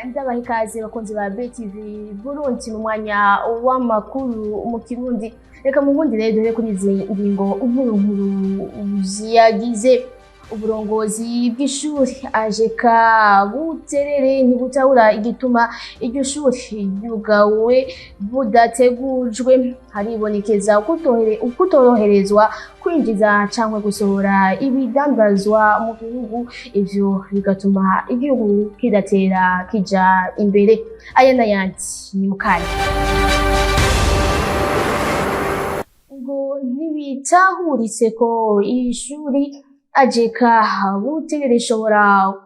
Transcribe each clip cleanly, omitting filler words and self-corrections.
Ndabaha ikaze bakunzi ba BTV Burundi mu mwanya w'amakuru mu Kirundi. Reka mu bundi rero duhere kuri izi ngingo nkuru nkuru ziyagize. Uburongozi bw'ishuri AJK Buterere ntibutahura igituma iryo shuri ryugawe budategujwe. Haribonekeza kutoroherezwa kwinjiza canke gusohora ibidandazwa mu gihugu, ivyo bigatuma igihugu kidatera kija imbere. Aya n'ayandi ni mukanya. Ngo ntibitahuritse ko ishuri AJK Buterere rishobora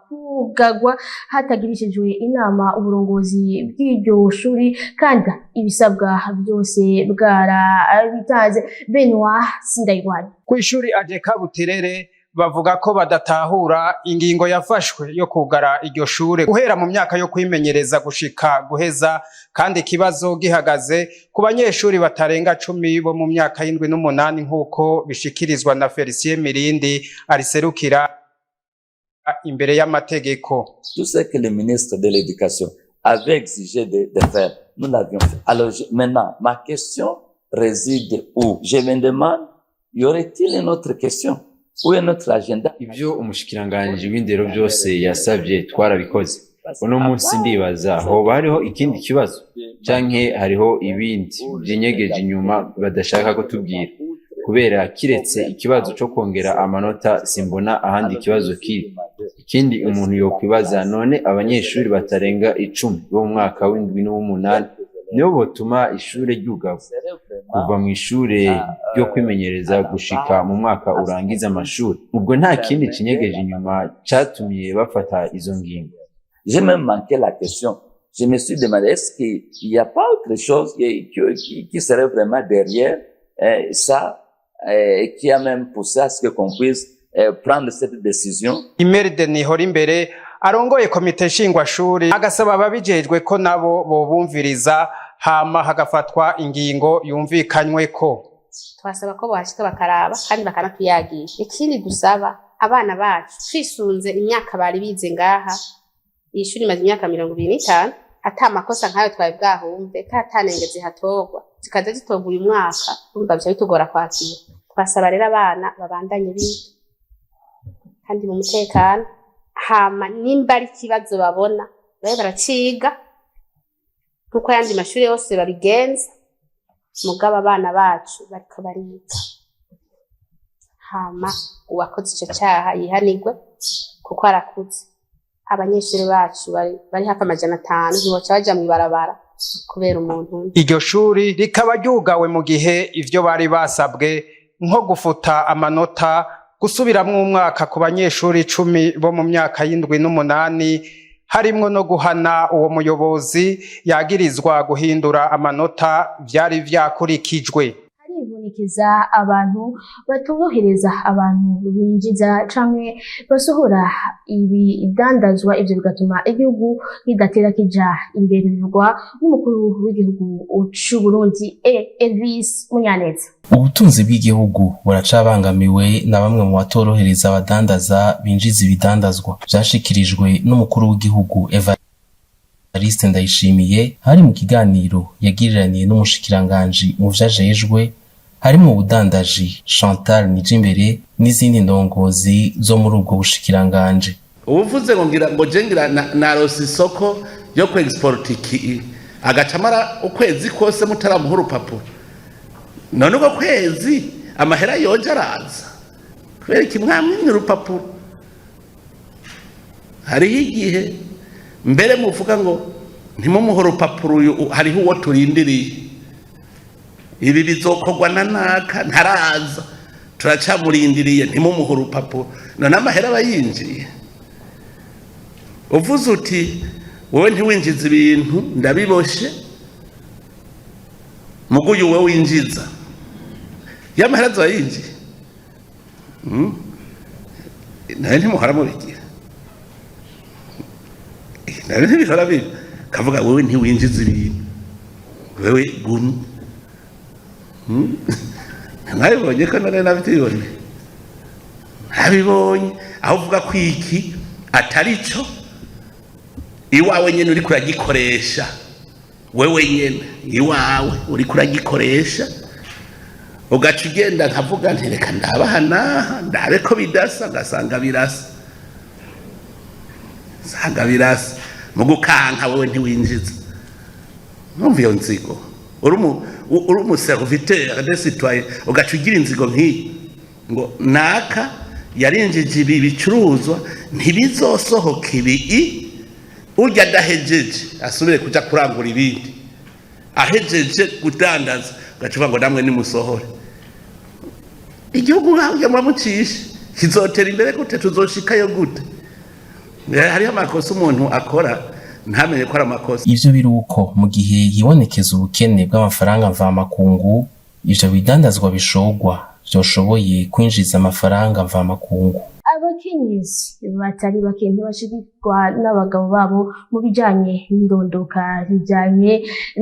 kugagwa hatagirishijwe inama uburongozi bw'iryo shuri, kandi ibisabwa byose bwarabitanze. Benoit Sindayigwanya. Kw'ishuri AJK Buterere bavuga ko badatahura ingingo yafashwe yo kugara iryo shure guhera mu myaka yo kwimenyereza gushika guheza, kandi ikibazo gihagaze ku banyeshuri batarenga 10 bo mu myaka y'indwi n'umunani, nk'uko bishikirizwa na Felicien Mirindi ariserukira imbere y'amategeko. Tout ce que le ministre de l'Éducation avait exigé de faire, nous l'avions fait. Alors maintenant, ma question réside où? Je me demande, y aurait-il une autre question ou un autre agenda? Ibyo umushikiranganji w'indero byose yasabye twarabikoze. Uno munsi ndibaza hoba hariho ikindi kibazo canke hariho ibindi vyinyegeje inyuma badashaka kutubwira, kubera kiretse ikibazo co kongera amanota simbona ahandi ikibazo kiri. Ikindi umuntu yokwibaza, none abanyeshuri batarenga 10 bo mu mwaka w'indwi n'uw'umunani nibo botuma ishure ryugagwa kuva mw'ishure ryo kwimenyereza gushika mu mwaka urangiza amashuri? Ubwo nta kindi kinyegeje inyuma catumye bafata izo ngingo. J'ai même manqué la question. Je me suis demandé, est-ce qu'il n'y a pas autre chose qui serait vraiment derrière ça, qui a même poussé à ce que qu'on puisse prendre cette décision? Imeride Nihora imbere arongoye komite nshingwashuri agasaba ababijejwe ko nabo bobumviriza, hama hagafatwa ingingo yumvikanyweko. Twasaba ko bohashika bakaraba kandi bakanatuyagisha. Ikindi dusaba, abana bacu twisunze imyaka bari bize ngaha, iyi shuri imaze imyaka 25 ata makosa nkayo twari bwahumve, kandi ata nenge zihatorwa, zikaza zitorwa uyu mwaka, urumva bica bitugora kwakira. Twasaba rero abana babandanye biga kandi mu mutekano, hama nimba ari ikibazo babona babe baraciga nkuko ayandi mashuri yose babigenza. Mugabo abana bacu bariko bariga, hama uwakoze ico caha yihanirwe kuko arakuze. Abanyeshuri bacu bari hafi 500, ntiboca baja mw'ibarabara kubera umuntu umwe. Iryo shuri rikaba ryugawe mu gihe ivyo bari basabwe, nko gufuta amanota, gusubiramwo umwaka ku banyeshuri 10 bo mu myaka y'indwi n'umunani, harimwo no guhana uwo muyobozi yagirizwa guhindura amanota, vyari vyakurikijwe. Haribonekeza abantu batorohereza abantu binjiza canke basohora ibidandazwa, ivyo bigatuma igihugu kidatera kija imbere, bivugwa n'umukuru w'igihugu c'u Burundi Elvis Munyaneza. Ubutunzi bw'igihugu buracabangamiwe na bamwe mu batorohereza abadandaza binjiza ibidandazwa. Vyashikirijwe n'umukuru w'igihugu Evariste Ndayishimiye hari mu kiganiro yagiriraniye n'umushikiranganji mu vyajejwe harimwo ubudandaji, Chantal Nijimbere, n'izindi ndongozi zo muri ubwo bushikiranganji. Ubuvuze ngo ngira ngo je ngira narose isoko yo ku export iki, agaca amara ukwezi kose mutaramuha urupapuro. None uko kwezi amahera yoje araza kubera iki mwamwimye urupapuro? Hariho igihe mbere muvuga ngo ntimumuhe urupapuro uyu, hariho uwo turindiriye, ibi bizokorwa na naka ntaraza, turacamurindiriye, ntimumuhe urupapuro. None amahera aba yinjiye. Uvuze uti wowe ntiwinjiza ibintu, ndabiboshe, muguyu wowe winjiza, y'amahera azoba yinjiye. Nawe ntimuhora mubigira, nawe ntibihora biba, kavuga wowe ntiwinjiza ibintu, wewe gumye. Mwabibonye ko none nabyibonye, nabibonye aho uvuga ko iki atari cyo. Iwawe nyene uriko uragikoresha, wewe nyene iwawe uriko uragikoresha, ugaca ugenda nkavuga nti: "Reka ndabaha naha ndabe ko bidasa." Ngasanga birasa, sanga birasa. Mu gukanka wewe ntiwinjiza. Numva iyo nzigo, uri umu serviteur des citoyens, ugaca ugira inzigo nk'iyi ngo naka yarinjije ibi bicuruzwa, ntibizosohoka ibi, urya adahejeje asubire kuja kurangura ibindi, ahejeje kudandaza ugaca uvuga ngo namwe nimusohore. Igihugu nkaho muramucisha, kizotera imbere gute? Tuzoshikayo gute? Hariho amakosa umuntu akora ntamenye ko ari amakosa. Ivyo biruko mu gihe hibonekeza ubukene bw'amafaranga mvamakungu, ivyo bidandazwa bishorwa vyoshoboye kwinjiza amafaranga mvamakungu. Abakenyezi batari bake ntibashigikirwa n'abagabo babo mu bijanye n'irondoka rijanye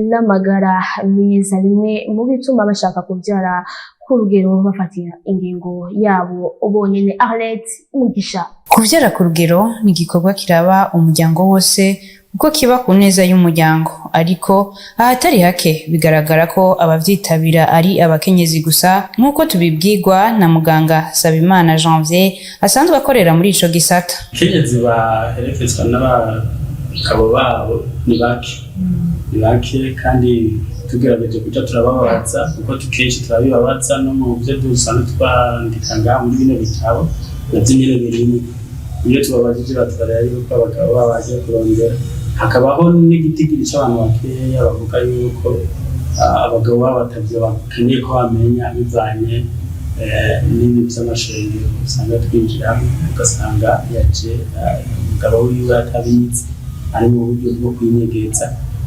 n'amagara meza, bimwe mu bituma bashaka kuvyara ku rugero bafatira ingingo yabo bonyene. Arlette Mugisha. Kuvyara ku rugero ni igikorwa kiraba umuryango wose, kuko kiba ku neza y'umuryango, ariko ahatari hake bigaragara ko abavyitabira ari abakenyezi gusa, nk'uko tubibwirwa na muganga Sabimana Janvier asanzwe akorera muri ico gisata. Abakenyezi baherekezwa n'abagabo babo ni bake, ni bake, kandi tugerageje kuja turababaza, kuko kenshi turabibabaza no mu byo dusanzwe twandika ngaha muri bino bitabo, navyo nyene birimwo. Iyo tubabajije batubwira yuko abagabo babo bagiye kurondera. Hakabaho n'igitigiri c'abantu bakeya bavuga yuko abagabo babo batavyo bakeneye ko bamenya, bivanye n'ibintu vy'amashengero usanga twinjiramo, ugasanga yaje umugabo wiwe atabizi, ari mu buryo bwo kwinyegeza,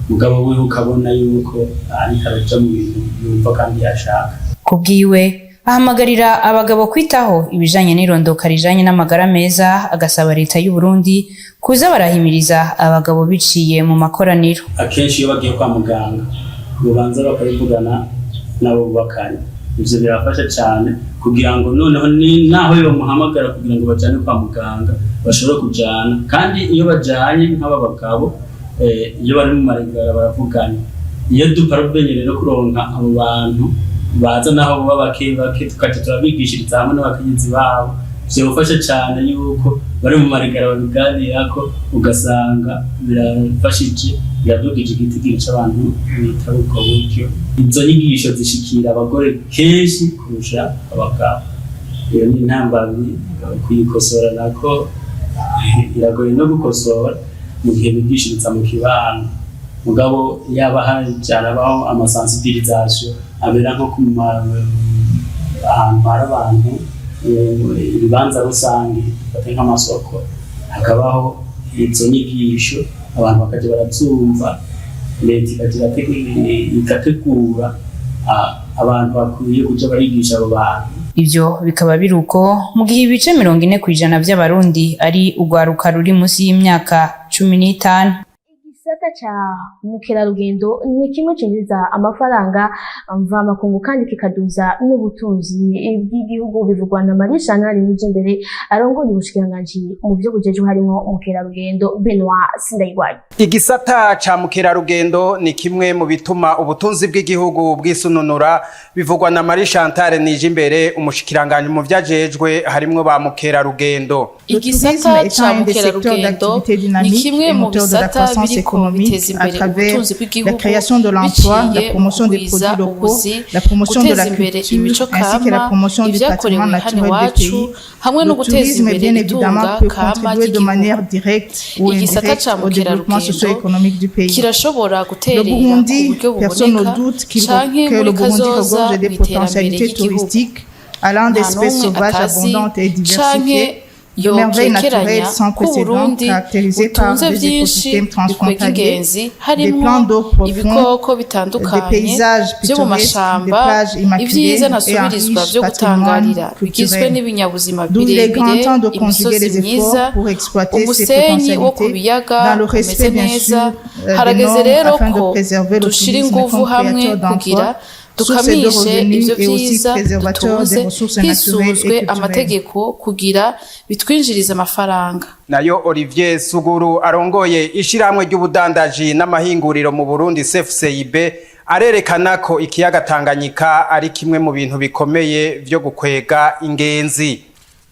mugabo wiwe ukabona yuko ariko araja mu bintu yumva kandi yashaka. Kubwiwe, ahamagarira abagabo kwitaho ibijanye n'irondoka rijanye n'amagara meza, agasaba leta y'u Burundi kuza barahimiriza abagabo biciye mu makoraniro. Akenshi iyo bagiye kwa muganga bubanza bakabivugana n'abo bubakanye. Ivyo birafasha cyane kugira ngo noneho ni naho yomuhamagara kugira ngo bajane kwa muganga bashobore kujana. Kandi iyo bajanye nk'aba bagabo, iyo bari mu marigara baravugana. Iyo duparvenye rero kuronka abo bantu baza, naho baba bake bake, tukaca turabigishiriza hamwe n'abakenyezi babo, vyofasha cyane yuko bari mu marigara babiganirako, ugasanga birafashije, biradugije igitigiri c'abantu bitaba ubwo buryo. Izo nyigisho zishikira abagore kenshi kurusha abagabo. Iyo ni intambamyi kuyikosora, nako iragoye no gukosora mu gihe bigishiriza mu kibano. Mugabo yaba harabaho ama sensibilisation abera nko ku ahantu hari abantu, ibibanza rusange, dufate nk'amasoko, hakabaho izo nyigisho, abantu bakaja baravyumva, leta ikaja igategura abantu bakwiye kuja barigisha abo bantu. Ivyo bikaba biri uko mu gihe ibice 40% vy'Abarundi ari urwaruka ruri munsi y'imyaka 15. Igisata ca mukerarugendo ni kimwe cinjiza amafaranga mvamakungu kandi kikaduza n'ubutunzi bw'igihugu, bivugwa na Marie Chantal Nijimbere arongoye ubushikiranganji mu vyo bujejwe harimwo mukerarugendo. Benoit Sindayigwaye. Igisata ca mukerarugendo ni kimwe mu bituma ubutunzi bw'igihugu bwisununura, bivugwa na Marie Chantal Nijimbere, umushikiranganji mu vyajejwe harimwo ba mukerarugendo. Igisata ca mukerarugendo ni kimwe mu bisata biriko biteza imbere ubutunzi bw'igihugu biciye mu kugwiza ubuzi, guteza imbere imico kama, ivyakorewe hano iwacu, hamwe no guteza imbere itunga kama ry'igihugu. Igisata ca mukerarugendo kirashobora guterera ku buryo buboneka canke muri kazoza mw'iterambere ry'igihugu. Nta n'umwe atazi canke yokekeranya ko Uburundi butunze vyinshi bikwega ingenzi, harimwo ibikoko bitandukanye vyo mu mashamba, ivyiza ntasubirizwa vyo gutangarira bigizwe n'ibinyabuzima birebire, imisozi myiza, umusenyi wo ku biyaga umeze neza. Harageze rero ko dushira inguvu hamwe kugira Source de Dukamishe revenus ivyo et aussi vyiza préservateur des dutunze ressources naturelles hisunzwe et culturelles. amategeko kugira bitwinjirize amafaranga. Nayo Olivier Suguru, arongoye ishirahamwe ry'ubudandaji n'amahinguriro mu Burundi CFCIB, arerekana ko ikiyaga Tanganyika ari kimwe mu bintu bikomeye vyo gukwega ingenzi.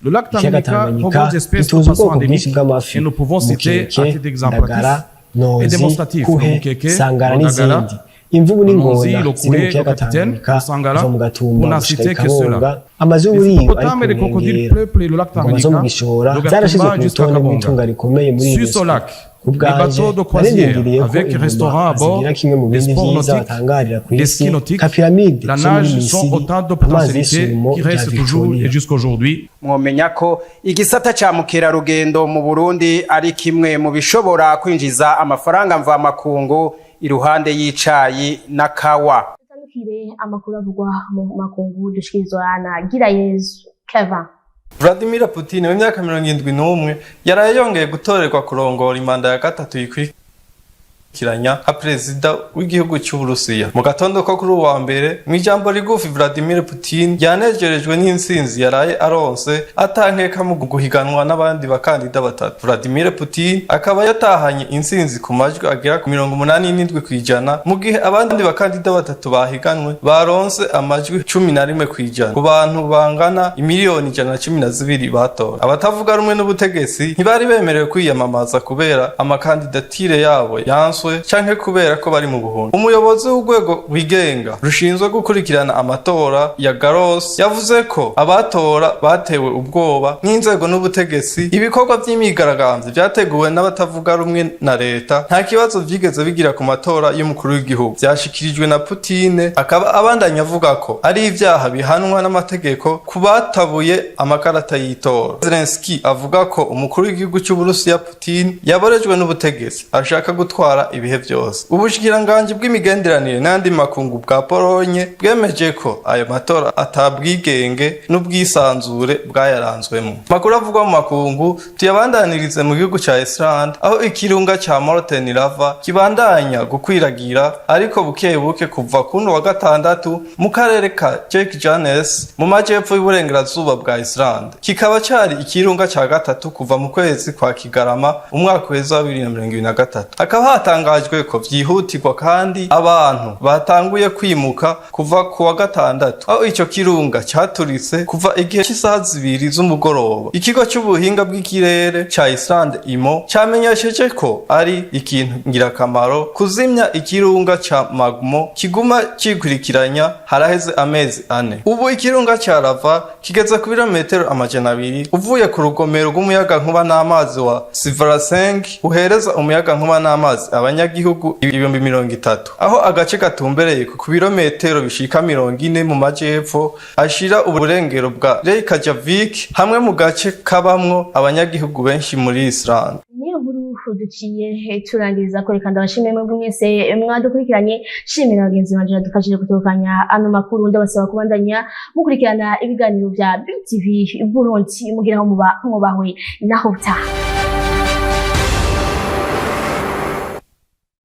Le lac Ikiyaga Tanganyika Tanganyika regorge d'espèces de gitunze poissons ubwoko bwinshi endémiques bw'amafi: et nous pouvons citer à umukeke, titre exemplatif indagara, et nonzi, démonstratif le kuhe, mukeke, sangara le ndagara, n'izindi. Imvubu le nonzi, n'ingona le ziri mu kuhe, le kiyaga capitaine, Tanganyika le sangara, kuva mu Gatumba pour n'en gushika citer que ceux-là. Ikabonga. Amazu Les y'uburiro ari hippopotames ku et les crocodiles nkengera, peuplent le lac ingoma zo mu Tanganyika, Gishora de zarashizwe Gatumba ku jusqu'à rutonde Kabonga. rw'itunga rikomeye muri Sur UNESCO. ce lac, Ku les bwanje bateaux de croisière narindiriye ko avec ingoma restaurants à bord, zigira kimwe mu les bindi sports vyiza nautiques, batangarira ku les isi, skis nautiques, nka piramide la zo muri nage sont Misiri, autant de amazi potentialités y'isumo qui rya restent toujours Victoria. et jusqu'aujourd'hui. Mwomenya ko igisata ca mukerarugendo mu Burundi ari kimwe mu bishobora kwinjiza amafaranga mvamakungu iruhande y'icayi na kawa. Dutandukire amakuru avugwa mu makungu dushikirizwa na Girayezu Kevin. Vladimir Putin w'imyaka 71 yaraye yongeye gutorerwa kurongora imanda ya gatatu yikurikiranya nka perezida w'igihugu cy'Uburusiya. Mu gatondo ko kuri uwa mbere, mu ijambo rigufi, Vladimir Putin yanejerejwe n'intsinzi yaraye aronse atankeka mu guhiganwa n'abandi bakandida batatu. Vladimir Putin akaba yatahanye intsinzi ku majwi agera ku 87%, mu gihe abandi bakandida batatu bahiganwe baronse amajwi 11% ku bantu bangana imiliyoni 112 batora. Abatavuga rumwe n'ubutegetsi ntibari bemerewe kwiyamamaza kubera amakandidatire yabo yanswe canke kubera ko bari mu buhungiro. Umuyobozi w'urwego rwigenga rushinzwe gukurikirana amatora ya Garos yavuze ko abatora batewe ubwoba n'inzego n'ubutegetsi. Ibikorwa vy'imyigaragambyo vyateguwe n'abatavuga rumwe na leta nta kibazo vyigeze bigira ku matora y'umukuru w'igihugu. Vyashikirijwe na Putine, akaba abandanya avuga ko ari ivyaha bihanwa n'amategeko ku batabuye amakarata y'itora. Zelensky avuga ko umukuru w'igihugu cy'Uburusiya Putin yaborejwe n'ubutegetsi, ashaka gutwara ibihe byose. Ubushikiranganji bw'imigenderanire n'andi makungu bwa Polonye bwemeje ko ayo matora atabwigenge n'ubwisanzure bwayaranzwemo. Makuru avugwa mu makungu tuyabandanirize mu gihugu ca Iceland, aho ikirunga ca Molten Lava kibandanya gukwiragira ariko buke buke kuva kuno wa gatandatu mu karere ka Reykjanes mu majepfo y'uburengerazuba bwa Iceland, kikaba cari ikirunga ca gatatu kuva mu kwezi kwa Kigarama umwaka uheze wa 2023. Hakaba hatangajwe ko vyihutirwa kandi abantu batanguye kwimuka kuva ku wa gatandatu, aho ico kirunga caturitse kuva igihe c'isaha 2 z'umugoroba. Ikigo c'ubuhinga bw'ikirere ca Iceland IMO camenyesheje ko ari ikintu ngirakamaro kuzimya ikirunga ca magma kiguma cikurikiranya haraheze amezi 4. Ubu ikirunga ca lava kigeze ku birometero 200 uvuye ku rugomero rw'umuyagankuba n'amazi wa Svartsengi, uhereza umuyagankuba n'amazi abanyagihugu 30,000, aho agace gatumbereye ku birometero bishika 40 mu majepfo ashira uburengero bwa Reykjavik, hamwe mu gace kabamwo abanyagihugu benshi muri Iceland. Niyo nkuru duciye turangiriza ko. Reka ndabashimiye mwebwe mwese mwadukurikiranye, shimira bagenzi banje badufashije gutokanya ano makuru. Ndabasaba kubandanya mukurikirana ibiganiro bya BTV Burundi. Mugira aho muba mwubahwe, naho utaha.